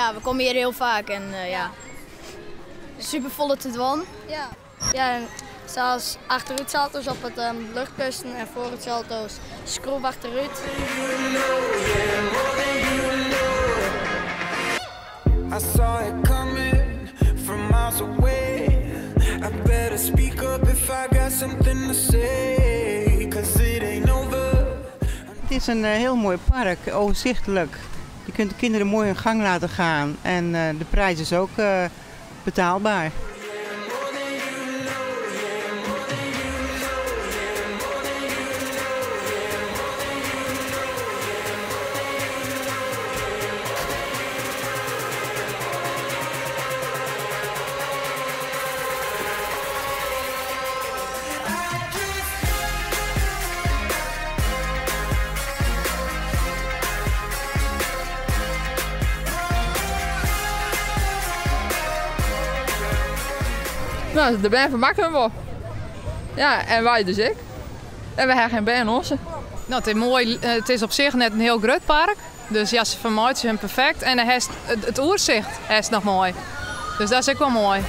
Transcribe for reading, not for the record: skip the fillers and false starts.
Ja, we komme hjir hiel faak en ja, super folle te dwaan. Ja. Ja, en sa as achterútsalto's op it luchtkussen en foarútsalto's skroef achterút. I saw it coming from miles away. I better speak up if I got something to say. 'Cause it ain't over. Het is een heel mooi park, overzichtelijk. Je kunt de kinderen mooi hun gang laten gaan en de prijs is ook betaalbaar. Nou, de bern fermakke wol. Ja, en wy dus ek. En we hawwe gjin bern oars. Nou, it is moai. It is op sich net in hiel grut park. Dus ja, se fermeitsje him perfekt. En it oersicht is noch moai. Dus dat is ek wol moai.